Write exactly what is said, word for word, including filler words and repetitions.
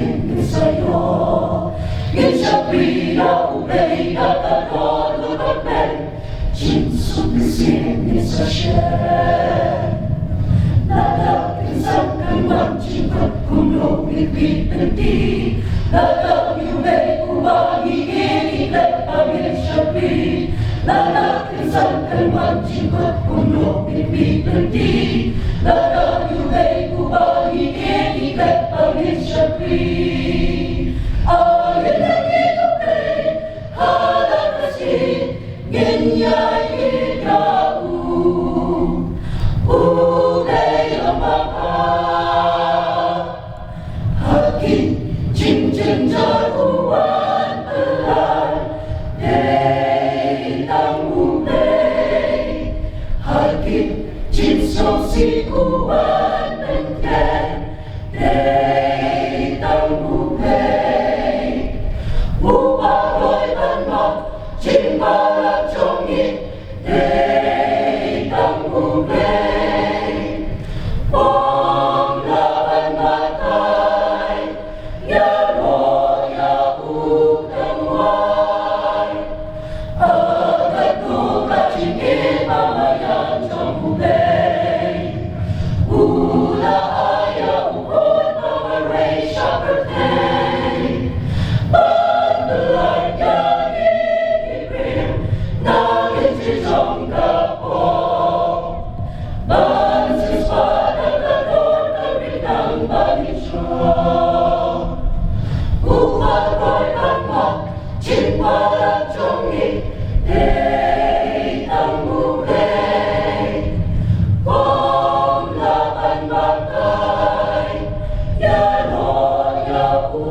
Ngin sa ïoh, ngin sa pyrshah, U Blei da ka dohnud bakmen. Jingsuk mynsiem ngin sa shim. Lada kin san kan wan jingkut kumno ngin pynmih lynti. Lada U Blei uba ngi ïeit, U Blei ba ngin shakri. Lada kin san kan wan jingkut kumno ngin pynmih lynti. Lada U Blei uba ngi ïeit, U Blei ba ngin shakri. Amen. Ngin ïa ïeit ïa U. U Blei long bakla. Ha ki jingjynjar u wan pynlait, dei tang U Blei. Ha ki jingsngewsih u wan pynkhlaiñ, dei tang U Blei. Uba roi ban map jingbalang jong ngi, dei tang U Blei. Ym lah ban batai, ïaroh ïa U tang wai. Ha katto ka jingïeit ba maïan jong U Blei, u la ai ïa U Khun ba marwei sha pyrthei, ban pynlait ïa ngi ki briew na ka jingïeit jong ka pop. Ban siewspah da ka dohnud ka bynta ba ngi sngewthuh. Uba roi ban map jingbalang jong ngi, dei tang U Blei. Ym lah ban batai, ïaroh ïa U